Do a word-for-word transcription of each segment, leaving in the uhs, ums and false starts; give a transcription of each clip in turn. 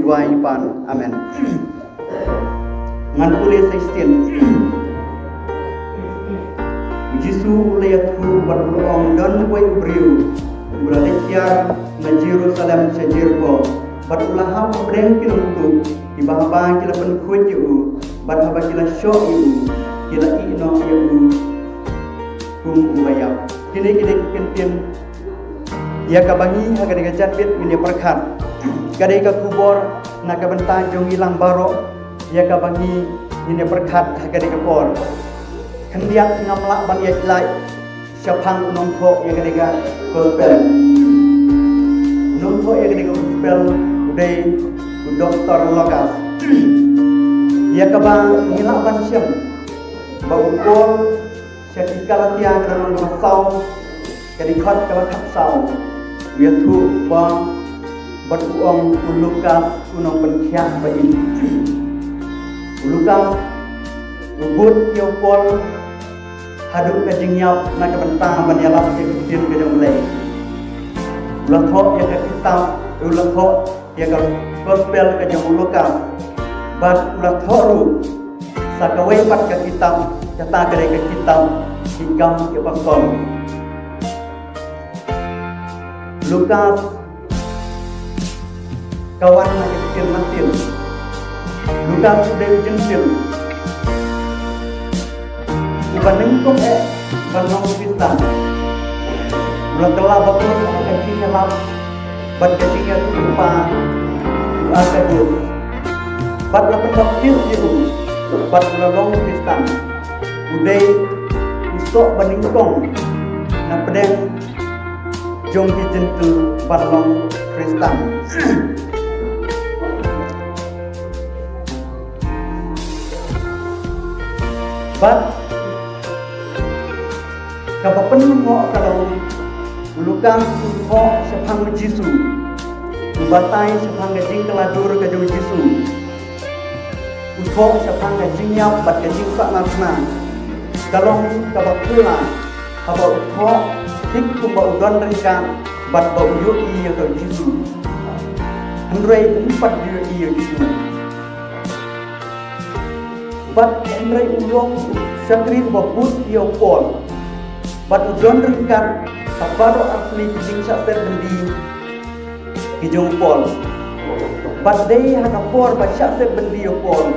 Wai pan. Amen. Ngan pule sa shisien. U Jisu u la ïathuh bad u la ong, don uwei u briew u la leit hiar na Jerusalem sha Jeriko, bad u la hap hapdeng ki nongtuh, kiba haba ki la pynkhuid ïa u, bad haba ki la shoh ïa u, ki la ïeh noh ïa u kum uba ïap. Kine ki dei ki kyntien ïa kaba ngi ha kane ka janmiet ngin ïa pyrkhat. Ka dei ka khubor na ka bynta jong ngi lang baroh ïa kaba ngi ngin ïa pyrkhat ha kane ka por. Khyndiat ngam lah ban ïaid lait shaphang u nongthoh ïa kane ka gospel. U nongthoh ïa kane ka gospel u dei u Doktor Lukas. Ïa kaba ngi lah ban shem ba u Paul sha ki Galatia ka lynnong kaba saw, ka dkhot kaba khatsaw, u ïathuh ba, bad u ong u Lukas u nongpynkhiah ba ïeit. U Lukas u bud ïa u Paul haduh ka jingïap na ka bynta ban ïalap ïa ka ktien ka jong U Blei. U la thoh ïa ka kitab, u la thoh ïa ka gospel ka jong u Lukas, bad u la thoh ruh sa kawei pat ka kitab, kata ka dei ka kitab Ki Kam ki Apostol. Lukas ka wan na ka ktien Latin. Lukas u dei u Jentil uba nyngkong eh ban long Khristan. U la kylla bakla ha ka jingïalap bad ka jingïathuhlypa u Agabus, bad la pynbaptis ïa u, bad u la long Khristan. U dei u soh ba nyngkong na pdeng jong ki Jentil ban long Khristan. Bad kaba pynlyngngoh ka long, u Lukas u thoh shaphang u Jisu, u batai shaphang ka jingkylla dur ka jong u Jisu, u thoh shaphang ka jingïap bad ka jingsahnarphna. Ka long kaba phylla haba u thoh thik kumba u don ryngkat bad ba u ïohi ïa uta u Jisu. Hynrei um pat ïohi ïa u Jisu. Bad hynrei u long u shakri uba bud ïa u Paul, bad u don ryngkat ha baroh artylli ki jingshah set byndi ki jong u Paul. Bad dei ha ka por ba shah set byndi ïa u Paul,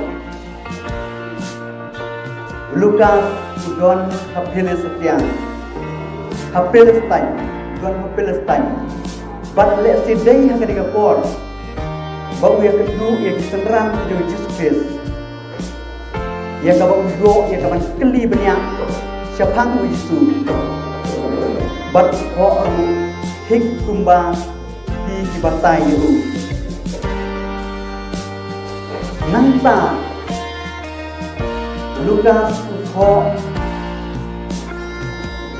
u Lukas u don ha Philistia, ha Palestine, u don ha Palestine. Bad lehse dei ha kane ka por ba u ïakynduh ïa ki synran ki jong u Jisu Khrist, ïa kaba u ïoh ïa ka ban kylli bniah shaphang u Jisu. Bad u thoh ruh thik kumba ki, ki batai ïa u. Nangta Lukas u thoh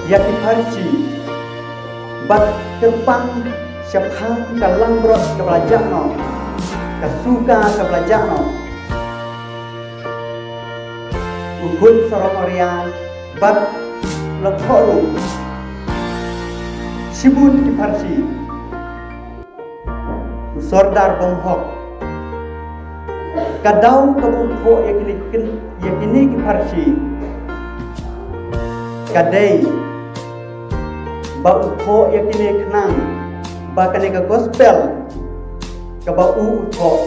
ïa ki Pharisi bad kyrpang shaphang ka langbrot kaba la jah noh, ka suka kaba la jah noh. U khun sarong awria bad la thoh ruh shibun ki Pharisi. U sordar bym hok, ka daw kaba u thoh ïa kine ki, ïa kine ki Pharisi, ka dei ba u thoh ïa kine khnang ba kane ka gospel kaba u u thoh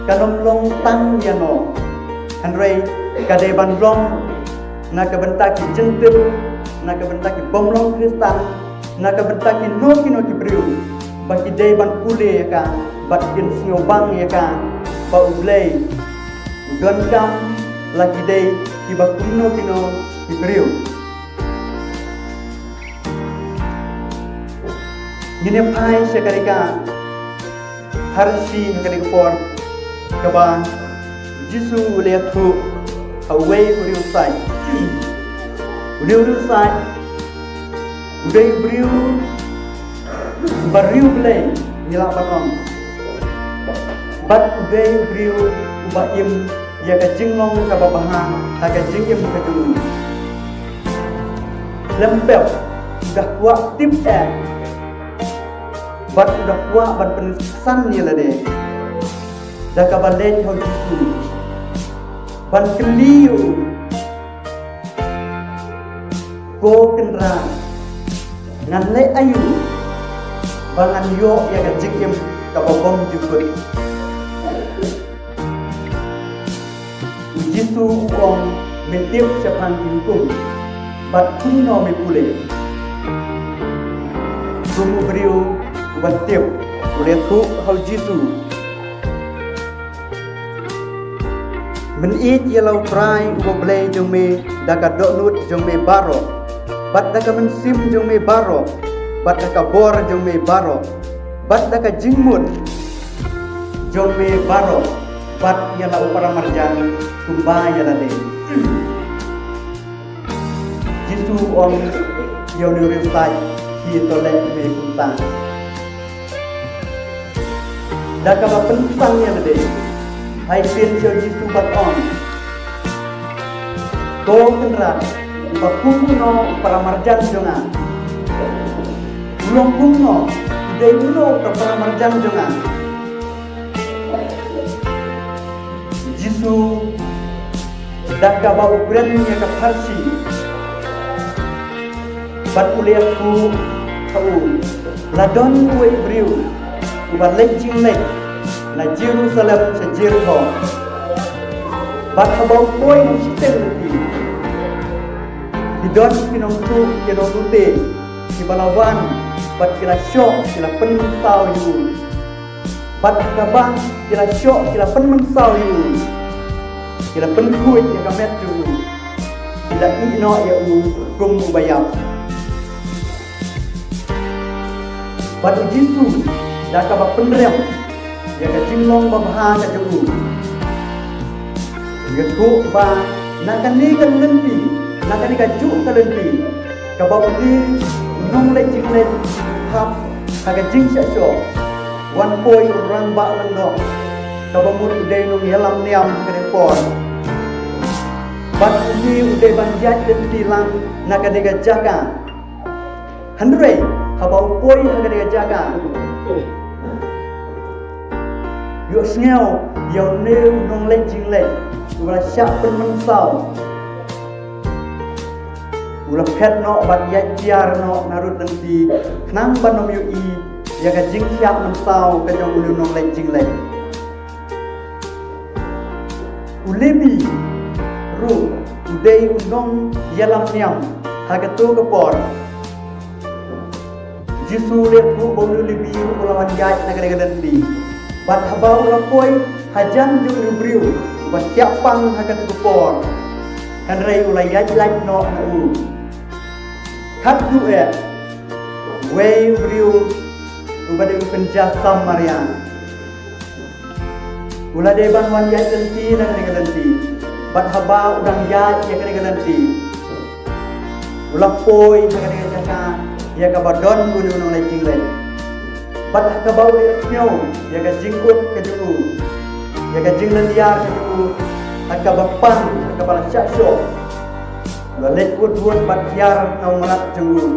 kan ym long tang ïano, hynrei ka dei ban long na ka bynta ki Jentil, na ka bynta ki bym long Khristan, na ka bynta kino kino ki briew, ba ki dei ban pule ïa ka bad kin sngewbang ïa ka ba U Blei u donkam la ki dei kiba kumno kino ki briew. Ngin ïa phai sha ka dei ka Pharisi ha kane ka por kaba Jisu u la ïathuh ha uwei u riewsaiñ. Une u riewsaiñ u dei u briew uba riewblei, ngi lah ban ong. Bad u dei u briew uba im ïa ka jinglong kaba bha ha ka jingim ka jong u. Lem pep u da kwah tip eh bad u da kwah ban pynsan ïa lade. Da kaba leit ha u Jisu ban kylli ïa u, "Ko Kynrad, ngan leh aïu ba ngan ïoh ïa ka jingim kaba bymjukut?" U Jisu u ong, "Me tip shaphang ki hukum, bad kumno me pule?" Kum u briew uba tip, u la ïathuh ha u Jisu, "Men ïeit ïa la U Trai uba U Blei jong me da ka dohnud jong me baroh, bad da ka mynsiem jong me baroh, bad da ka bor jong me baroh, bad da ka jingmut jong me baroh, bad ïa la u paramarjan kumba ïa lade." Jisu u ong ïa une u riewstad, "Khie to leh me kumta." Da kaba pynsang ïa lade, ha ïa ktien sha u Jisu bad ong, "Ko Kynrad, uba kum uno u paramarjan jong nga? U long kumno, u dei uno uta u paramarjan jong nga?" Jisu, da kaba u kren ïa ka pharshi, bad u la ïathuh ha u, "La don uwei u briew uba leit jingleit na Jerusalem sha Jerikho. Bad haba u poi shiteng lynti, ki don ki nongthuh ki nonglute kiba la wan, bad ki la shoh, ki la pynmynsaw ïa u. Bad haba ki la shoh, ki la pynmynsaw ïa u, ki la pynkhuid ïa ka met jong u, ki la ïeh noh ïa u kum uba ïap." Bad u Jisu, da kaba pynrem ïa ka jinglong babha ka jong u, u ïathuh ba na kane ka lynti, na kane kajuh ka lynti, kaba une u nongleit jingleit u hap ha ka jingshah shoh, wan poi u rangbah lyngdoh, kaba mut u dei u nongïalam niam ha kane ka por. Bad une u dei ban ïaid lynti lang na kane ka jaka. Hynrei haba u poi ha kane ka jaka, u ïohsngew ïa une u nongleit jingleit uba la shah pynmynsaw, u la phet noh bad ïaid tiar noh narud lynti, khnang ban ym ïohi ïa ka jingshah mynsaw ka jong une u nongleit jingleit. U Lebi ruh u dei u nongïalam niam ha kato ka por. Jisu u la ïathuh ba une u Lebi ruh u la wan ïaid na kane ka lynti. Bad haba u la poi hajan jong une u briew uba thiah pang ha kato ka por, hynrei u la ïaid lait noh na u. Khatduh eh, uwei u briew uba dei u kynja Samaria u la dei ban wan ïaid lynti na kane ka lynti. Bad haba u dang ïaid ïa kane ka lynti, u la poi ha kane ka jaka ïa kaba don une u nongleit jingleit. Bad ha kaba u la ïohsngew ïa ka jingud ka jong u, ïa ka jinglynñiar ka jong u, ha kaba pan, ha kaba la shah shoh, u la leit wut wut bad hiar na u mrad jong u.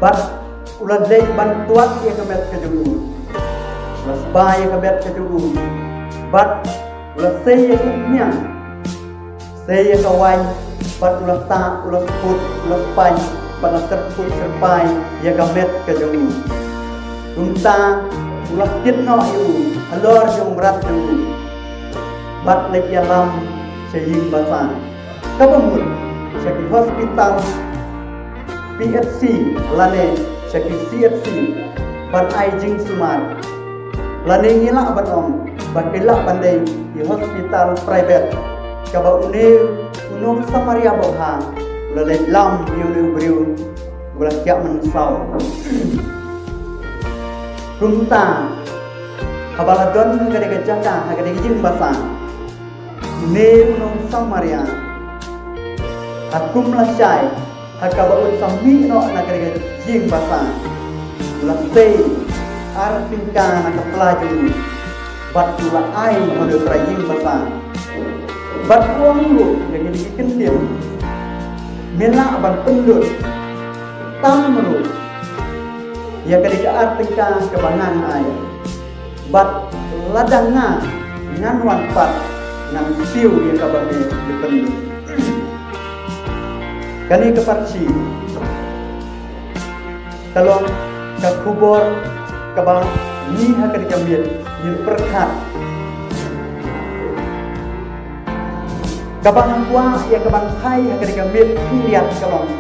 Bad u la leit ban twad ïa ka met ka jong u. U la sba ïa ka met ka jong u. Bad u la sei ïa ka umhniang, sei ïa ka waiñ, bad u la tah, u la sput, u la spaiñ, bad la tyrpud tyrpai ïa ka met ka jong u. Kumta u la kit noh ïa u halor jong u mrad jong u, bad leit ïalam sha ïing basa, kaba mut sha ki hospital, P H C, lane sha ki C H C, ban ai jingsumar. Lane ngi lah ban ong ba ki lah ban dei ki hospital private, kaba une u nong Samaria babha u la leit lam ïa une u briew uba la thiah mynsaw. Kumta haba la don ha kane ka jaka, ha kane ka ïing basa, une u nong Samaria, ha kum lashai, ha kaba un sa mih noh na kane ka ïing basa, u la sei ar tyngka na ka pla jong u, bad u la ai ha une u trai ïing basa. Bad u ong ruh ïa kine ki kyntien, "Me lah ban pynlut tam ruh ïa kane ka ar tyngka kaba ngan ai." Bad Lada nga ngan wan pat ngan siew ïa kaba me ïa pynlut. Kane ka parchi ka long ka khubor kaba ngi ha kane ka miet ngi pyrkhat. Kaba nga kwah ïa kaban phai ha kane ka miet khyndiat ka long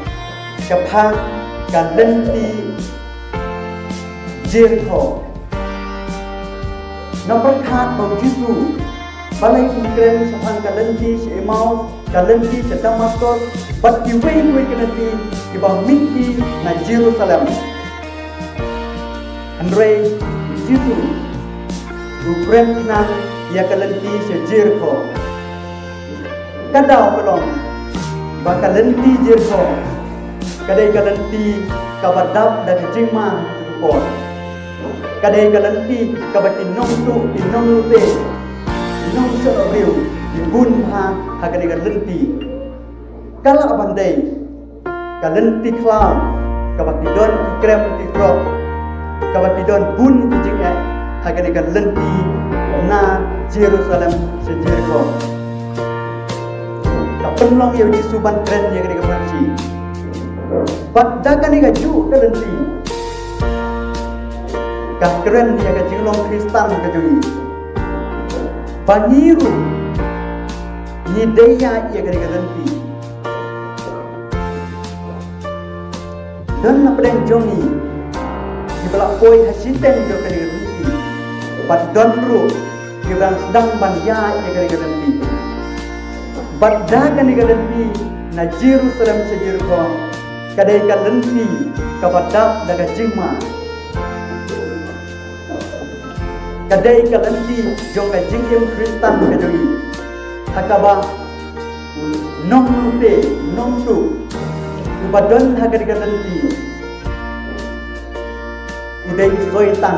shaphang ka lynti Jerikho. Nga pyrkhat ba u Jisu balei u kren shaphang ka lynti sha Emmaus, ka lynti sha Damaskos bad kiwei kiwei ki lynti kiba mih ki na Jerusalem. Hynrei u Jisu u kren khnang ïa ka lynti sha Jerikho. Ka daw ka long ba ka lynti Jerikho ka dei ka lynti kaba dap da ka jingma ha kata ka por. Ka dei ka lynti kaba ki nongtuh, ki nonglute, ki nongshah briew ki bun bha ha kane ka lynti. Ka lah ban dei ka lynti khlaw kaba ki don ki krem ki krok, kaba ki don bun ki jingeh ha kane ka lynti na Jerusalem sha Jerikho. Ka pynlong ïa u Jisu ban kren ïa kane ka parchi. Bad da kane kajuh ka lynti ka kren ïa ka jinglong Khristan ka jong ngi. Ba ngi ruh ngi dei ïa kane ka lynti. Don na pdeng jong ngi kiba la poi ha shiteng jong kane ka lynti. Bad don ruh kiba dang sdang ban ïaid ïa kane ka lynti. Bad da kane ka lynti na Jerusalem sha Jerikho ka dei ka lynti kaba dap da ka jingma. Ka dei ka lynti jong ka jingim Khristan ka jong ngi. Ha kaba u nonglute, nongtuh uba don ha kane ka lynti u dei u Soitan,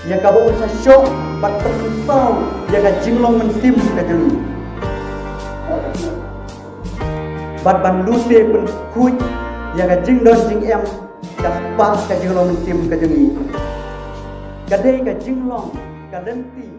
ïa kaba un sa shoh bad pynsaw ïa ka jinglong mynsiem ka jong ngi. Bad ban lute pynkhuid ïa ka jingdon jingem, ka spah ka jinglong mynsiem ka jong ngi. Ka dei ka jinglong ka lynti